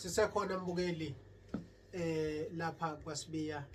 Sisekhona mbukeli lapha kwaSibiya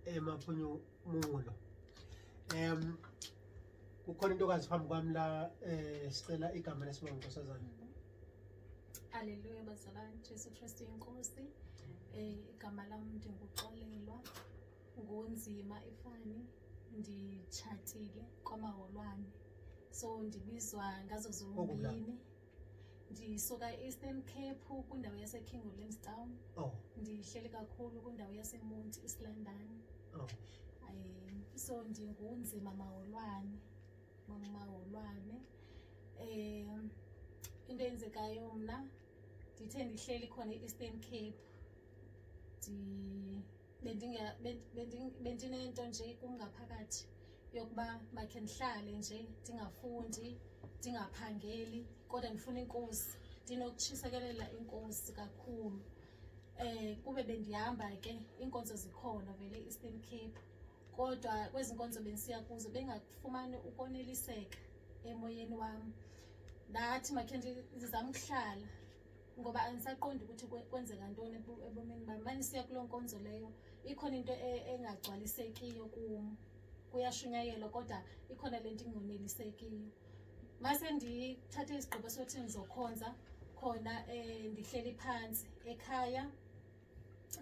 eMaphumulo. Kukhona intokazi phambi kwami la, sicela igama lesibongo, nkosazana. Haleluya bazalwane, Jesu Kristu inkosi. Igama lami ndinguXolelwa, ngunzima ifani, nditshatile kwaMaholwane. So ndibizwa ngazo zombini. Ndisuka e-Eastern Cape kwindawo yase-King William's Town. Ndihleli kakhulu kwindawo yaseMonti, East London. So ndingunzima Maholwane, Maholwane. Into eyenzekayo mna ndithe ndihleli khona e-Eastern Cape, bendinento nje kum ngaphakathi yokuba makhe ndihlale nje ndingafundi, ndingaphangeli, kodwa ndifuna inkosi, ndinokutshisekelela inkosi kakhulu. Kube bendihamba ke, iinkonzo zikhona vele e-Eastern Cape, kodwa kwezi nkonzo bendisiya kuzo bengakufumani ukoneliseka emoyeni wam. Ndathi makhe ndizame ukuhlala ngoba andisaqondi ukuthi kwenzeka ntoni ebomini bam. Mandisiya kuloo nkonzo leyo ikhona into engagcwalisekiyo kum, kuyashunyayelwa kodwa ikhona le nto ingonelisekiyo. Mase ndithathe isigqibo sokuthi ndizokhonza khona, ndihleli phantsi ekhaya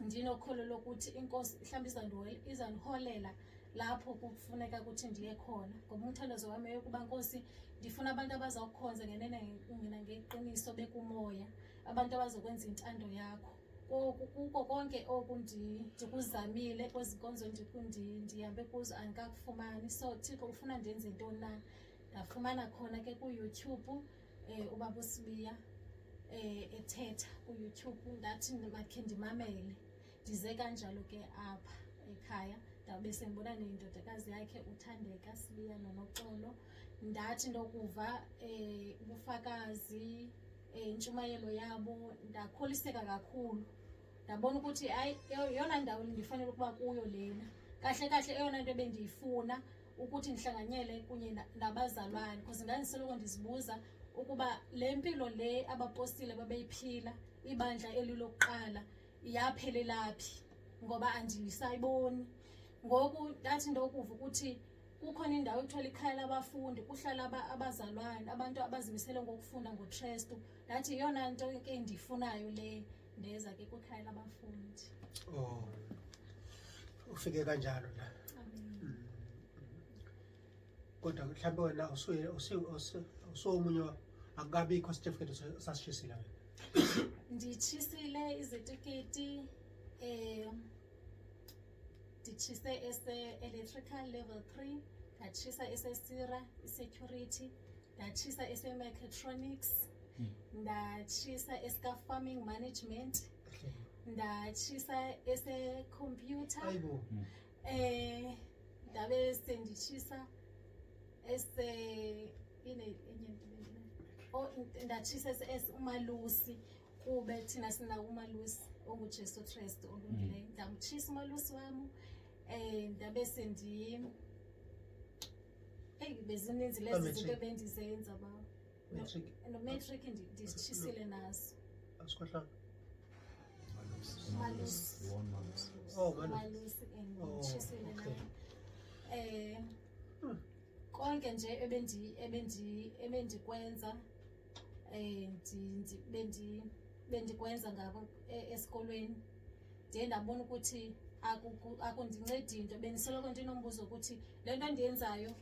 ndinokholo lokuthi inkosi mhlawumbi izandiholela lapho kufuneka ukuthi ndiye khona, ngoba umthandazo wami yokuba Nkosi ndifuna abantu abazawukhonza ngenene ngeqiniso bekumoya, abantu abazokwenza intando yakho. Kuko konke oku ndikuzamile kwezi nkonzo ndihambe kuzo andikakufumani. So Thixo ufuna ndenze ntoni na? Ndafumana khona ke kuYouTube ubaba uSibiya ethetha kuYouTube, ndathi makhe ndimamele. Ndize kanjalo ke apha ekhaya ndabe sendibona nendodakazi yakhe uThandeka Sibiya noNoxolo. Ndathi ndokuva ubufakazi, intshumayelo yabo, ndakholiseka kakhulu. Ndabona ukuthi hayi, yeyona ndawo ndifanele ukuba kuyo lena. Kahle kahle eyona nto ebendiyifuna ukuthi ndihlanganyele kunye nabazalwane, because ndandisoloko ndizibuza ukuba le mpilo le abapostile babeyiphila, ibandla eli lokuqala, yaphelela phi, ngoba andisayiboni. Ngoku ndathi ndokuva ukuthi kukhona indawo ekuthiwa likhaya labafundi, kuhlala abazalwane, abantu abazimisele ngokufunda ngoKristu. Ndathi yeyona nto ke ndiyifunayo le, ndeza ke kwikhaya labafundi. Oh, ufike kanjalo la. Amen. Kodwa mhlawumbe wena usuwomunye, akukabikho certificate sasishisile wena? Nditshisile izetiketi, nditshise ese-electrical level 3, ndatshisa ese-PSIRA i-security, ndatshisa ese-mechatronics, ndatshisa esika-farming management, ndatshisa ese-computer. Ayibo. Ndabe senditshisa ese ine enye into oh, ndatshisa ese umalusi, kube thina sinawo umalusi onguJesu Kristu olungileyo. Ndamtshisa umalusi wami, ndabe sendi eyi bezininzi lezi Matric. zinto ebendizenza ba Matric. No matric ndisitshisile naso. Asikhohlanga. Umalusi. Oh, malusi. Umalusi. Oh, Nditshisile okay. nayo. Konke nje ebendikwenza, bendikwenza ngabo esikolweni, ndiye ndabona ukuthi akundincedi into. Bendisoloko ndinombuzo ukuthi le nto ndiyenzayo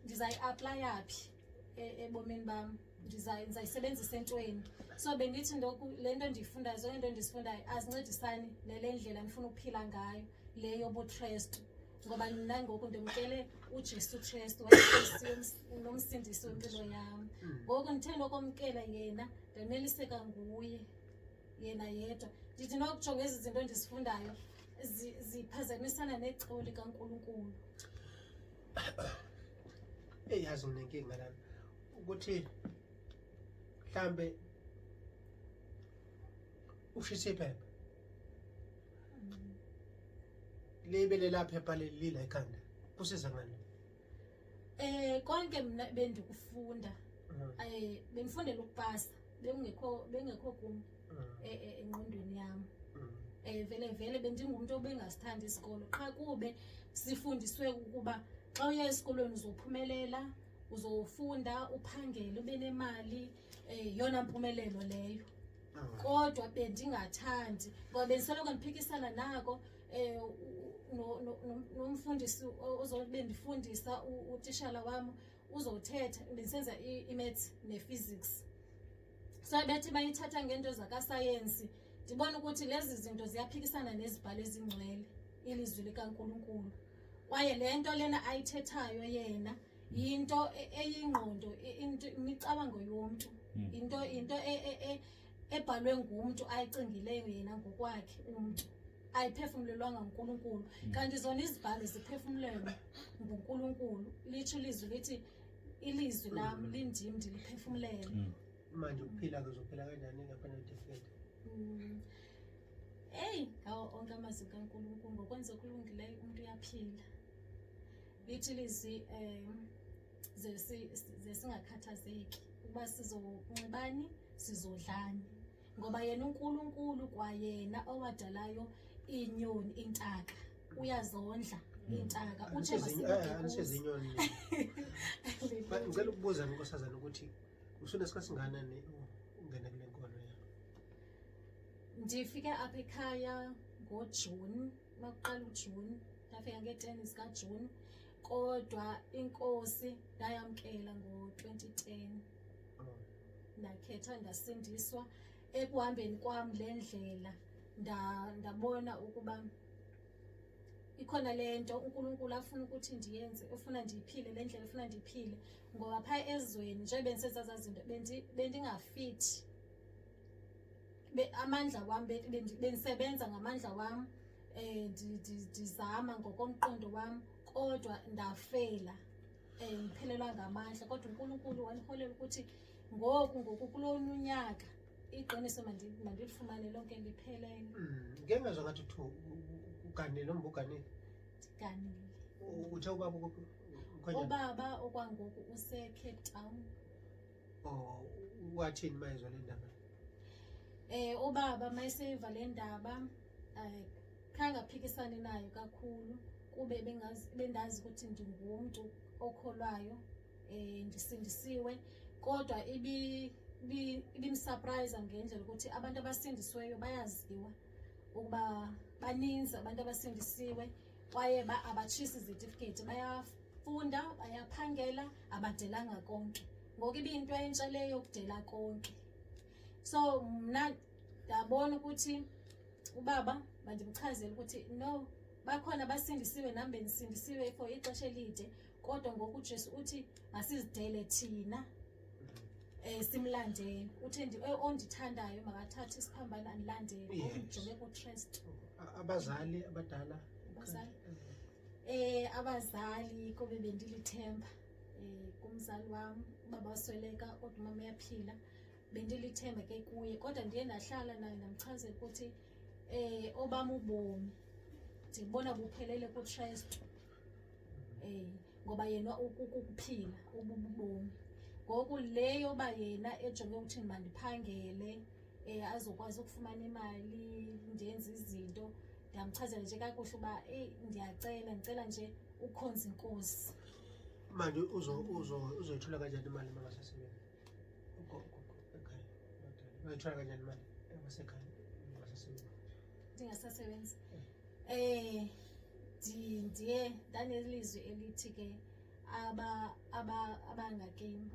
ndizayi-applya phi ebomini bam, ndizayisebenzisa entweni. So bendithi ndoku le nto ndiyifundayo, zonke into endizifundayo azincedisani nele ndlela ndifuna ukuphila ngayo le yobuKrestu, ngoba mna ngoku ndimkele uJesu Kristu wayinkosi nomsindisi wempilo yam. Ngoku ndithe nokomkela yena, ndaneliseka nguye yena yedwa. Ndithi nokujonga ezi zinto ndizifundayo ziphazamisana necebo likaNkulunkulu. Eyi, yazi nginenkinga lana ukuthi mhlambe ushisa iphepha libe lela phepha leli la ekhanda, kusiza ngani? Konke mina bendikufunda, bendifundela ukupasa, bengekho kum. Engqondweni yam. Vele vele bendingumntu obengasithandi isikolo, qha kube sifundiswe ukuba xa uya esikolweni uzophumelela, uzofunda, uphangele, ube nemali, yeyona mpumelelo leyo. Kodwa bendingathandi ngoba bendisoloko ndiphikisana nako nomfundisi ozobe ndifundisa, utishala wam uzothetha, bendisenza i-maths ne-physics. So bethi bayithatha ngeento zakasayensi, ndibona ukuthi lezi zinto ziyaphikisana nezibhalo ezingcwele, ilizwi likaNkulunkulu. Kwaye le nto lena ayithethayo yena yinto eyingqondo, into imicabango yomntu, into ebhalwe ngumntu ayicingileyo yena ngokwakhe umntu, ayiphefumlelwanga nguNkulunkulu. Kanti zona izibhalo ziphefumlelwe nguNkulunkulu. Litsho ilizwi lithi, ilizwi lam lindim, ndiliphefumlele. Manje ukuphila-ke, uzophila kanjani ngaphandle kwetifiketi? Eyi, ngawo onke amazwi kaNkulunkulu, ngokwenza okulungileyo umntu uyaphila. Lithi ilizwi ze singakhathazeki ukuba sizonxibani, sizodlani, ngoba yena uNkulunkulu kwayena owadalayo iinyoni, iintaka, uyazondla iintaka. Uthe masibuke kuzo. Anisezinyoni. Ngicela ukubuza, nkosazana, ukuthi usunesikhathi singakanani ungena kule nkolo yakho? Ndifike apha ekhaya ngoJuni, makuqala uJuni, ndafika ngee-10 zikaJuni, kodwa inkosi ndayamkela ngo-2010. Ndakhetha, ndasindiswa. Ekuhambeni kwam le ndlela ndabona ukuba ikhona le nto uNkulunkulu afuna ukuthi ndiyenze, ufuna ndiyiphile le ndlela, ufuna ndiyiphile, ngoba phaa ezweni njengoba bendisenza ezaa zinto bendingafithi. Amandla wam bendisebenza ngamandla wam, ndizama ngokomqondo wam, kodwa ndafeyila, ndiphelelwa ngamandla. Kodwa uNkulunkulu wandiholela ukuthi ngoku ngoku kulo unyaka iqiniso mandilifumane lonke liphelele. Ngike ngezwa ngathi kuthiwa uganile noma ubuganile? Ndiganile. Uthe ubaba ukuphi? Ukhona? Ubaba okwangoku use-Cape Town. Oh, wathini mayezwa le ndaba? Ubaba mayeseyiva le ndaba, khange aphikisane nayo kakhulu, kube bendazi ukuthi ndingumntu okholwayo, ndisindisiwe, kodwa ibimsurprise ngendlela ukuthi abantu abasindisiweyo bayaziwa ukuba baninzi abantu abasindisiwe, kwaye abatshisi izitifiketi, bayafunda, bayaphangela, abadelanga konke. Ngoku ibiyinto entsha leyo yokudela konke. So mna ndabona ukuthi ubaba mandimchazele ukuthi no, bakhona abasindisiwe, nam bendisindisiwe for ixesha elide, kodwa ngoku uJesu uthi masizidele thina, simlandele. Uthe ondithandayo makathathe isiphambano andilandele. Ngoku ndijonge kuKristu. Abazali abadala? Abazali? Abazali kobe bendilithemba, kumzali wam, ubaba wasweleka kodwa umama uyaphila. Bendilithemba ke kuye, kodwa ndiye ndahlala naye ndamchazela ukuthi obam ubomi ndibona buphelele kuKristu. Ngoba yena ukuphila ububomi. Ngoku le yoba yena ejonge ukuthi mandiphangele, azokwazi ukufumana imali, ndenze izinto, ndiyamchazela nje kakuhle uba eyi, ndiyacela, ndicela nje ukhonza inkosi. Manje uzoyithola kanjani imali uma ungasasebenzi? Ekhaya, uzoyithola kanjani imali emasekhaya ungasasebenzi? Ndingasasebenzi? Ndiye ndanelizwi elithi ke abangakimi,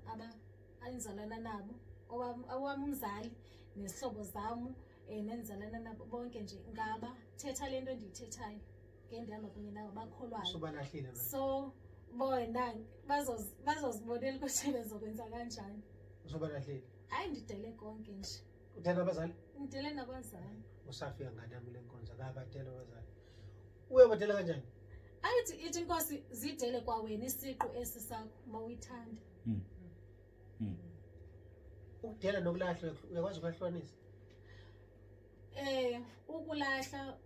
enzalana nabo, owam umzali nezihlobo zam, nenzalana nabo bonke nje, ngaba thetha le nto ndiyithethayo, ke ndihamba kunye nabo bakholwayo. Sobalahlile manje. So bona bazozibonela ukuthi bezokwenza kanjani. Usobalahlile? Hayi, ndidele konke nje. Udele nabazali? Ndidele nabazali. Usafika ngani yami le nkonzo, akabadele abazali. Uyobadela kanjani? Ayithi ithi inkosi zidele kwawena isiqu esi sakho uma uyithanda. Ukudela nokulahla uyakwazi ukwahlukanisa? Ukulahla,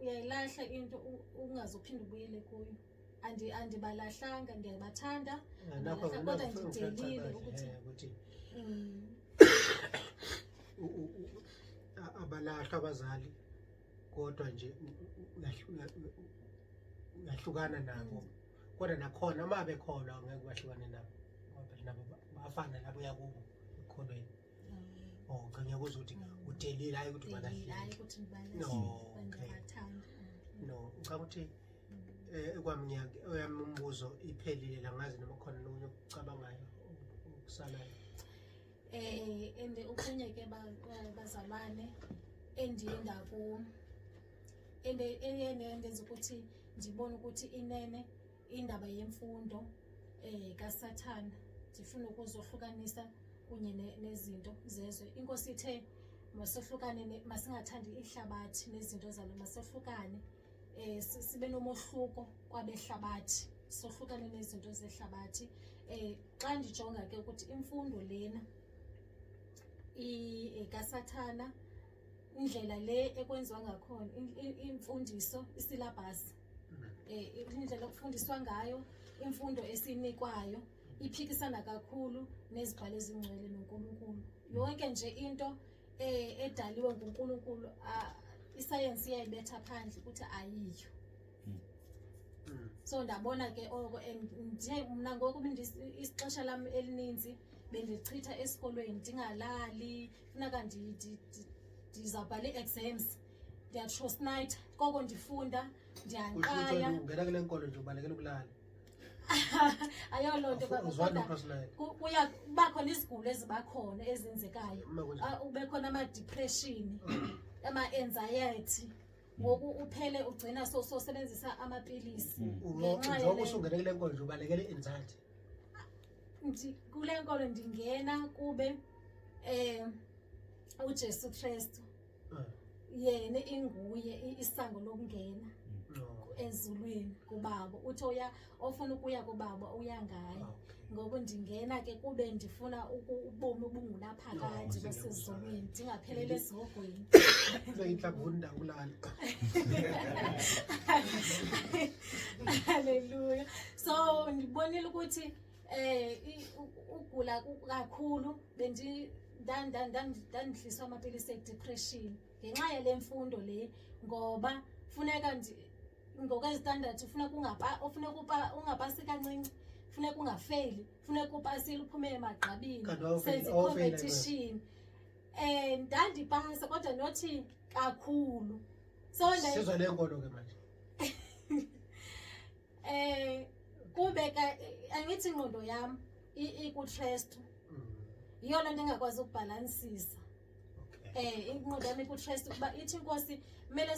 uyayilahla into ungazophinde ubuyele kuyo. Andibalahlanga, ndiyabathanda. Nakho Ndiyabalahla, kodwa nakho ndidelile ufuna ukuthi ukuthi Awubalahlwa abazali kodwa nje uyahlukana nabo. Kodwa nakhona uma bekhona angeke wahlukane nabo ngoba phela nabo bafana labo uyakubo ekukholweni. Oh, cha, ngiyakuzwa ukuthi udelile, hayi ukuthi Delile, hayi ubalahlile. ukuthi ngibalahlile. No, okay. Ngiyabathanda. No, ngicabanga ukuthi ekwami oyami umbuzo iphelile la, ngazi noma khona nokunye okucabangayo okusalayo. And okunye ke bazalwane endiye ndaku and eye ndenza ukuthi ndibone ukuthi inene indaba yemfundo kaSathana, ndifuna ukuzohlukanisa kunye nezinto zezwe. Inkosi ithe masohlukane, masingathandi ihlabathi nezinto zalo, masohlukane, sibe nomohluko kwabehlabathi, sohlukane nezinto zehlabathi. Xa ndijonga ke ukuthi imfundo lena kaSathana, indlela le ekwenziwa ngakhona, imfundiso, isyllabus, indlela okufundiswa ngayo, imfundo esinikwayo iphikisana kakhulu nezibhalo ezingcwele noNkulunkulu. Yonke nje into edaliwe nguNkulunkulu, isayensi iyayibetha phandle ukuthi ayiyo. So ndabona ke oko, and nje mna ngoku isixesha lam elininzi bendichitha esikolweni, ndingalali, funeka ndizawubhala ii-exams, ndiyatrosnight koko ndifunda. Kusho Ndiyanqaya. ukuthi ungena kule nkolo nje ubalekela ukulala. Ayoloo nto baba, Uzwani kodwa no-cross night? Kuya kuba khona izigulo eziba khona ezenzekayo. Uma kunjalo. Ah, ube khona ama-depression, ama-anxiety, ngoku uphele ugcina sosebenzisa amapilisi ngenxa Njengoba yale- usungene kule nkolo nje ubalekela i-anxiety. Kule nkolo ndingena kube uJesu Kristu yena inguye isango lokungena No. ezulwini kubaba. Uthi uya ofuna ukuya kubaba uya ngaye. Ngoku ndingena ke kube ndifuna ubomi obungunaphakade No, basezulwini, ndingapheleli esihogweni. Seyinhlamvu indawo ukulala. Haleluya. So ndibonile ukuthi ugula kakhulu, bendi ndandidliswa amapilisi e-depression ngenxa yale mfundo le, ngoba funeka ngokwezitandard funeka funeka ungapasi kancinci, funeka ungafeyili, funeka upasile, uphume emagqabini. Kanti Senze wawufeyila? I-competition, ndandipasa kodwa nothi kakhulu, so Sizwa le nkolo ke manje. Kube ka angithi ingqondo yami ikuKristu. Iyona nto engakwazi ukubhalansisa. Ingqondo yami ikuKristu, kuba ithi inkosi kumele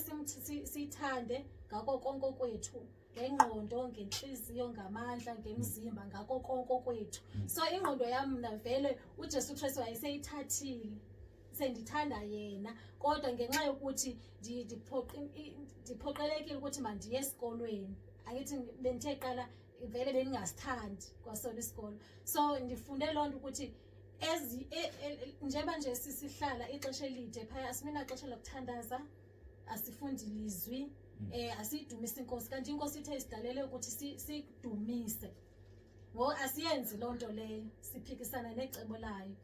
siyithande ngako konke kwethu, ngengqondo, ngenhliziyo, ngamandla, ngemzimba, ngako konke kwethu. So ingqondo yami mina vele uJesu Kristu wayeseyithathile, sendithanda yena, kodwa ngenxa yokuthi ndiphoqelekile ukuthi mandiye esikolweni, angithi bendithe qala vele bengingasithandi kwasona isikolo. So ndifunde loo nto ukuthi ezi njengoba nje sisihlala ixesha elide phaya, asiminaxesha lokuthandaza, asifundi lizwi, asiyidumisi inkosi, kanti inkosi ithe isidalele ukuthi siyidumise. Ngo asiyenzi loo nto leyo, siphikisana necebo layo.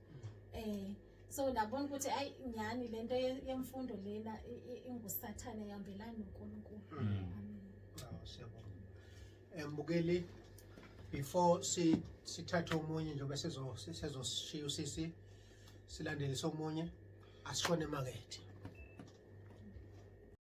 So ndabona ukuthi ayi, nyhani le nto yemfundo lena ingusathane, ihambelani noNkulunkulu. Amen. Awu, siyabonga. Mbukeli, before si sithathe omunye, njengoba sezosishiya usisi, silandelise omunye, asishone emakethe.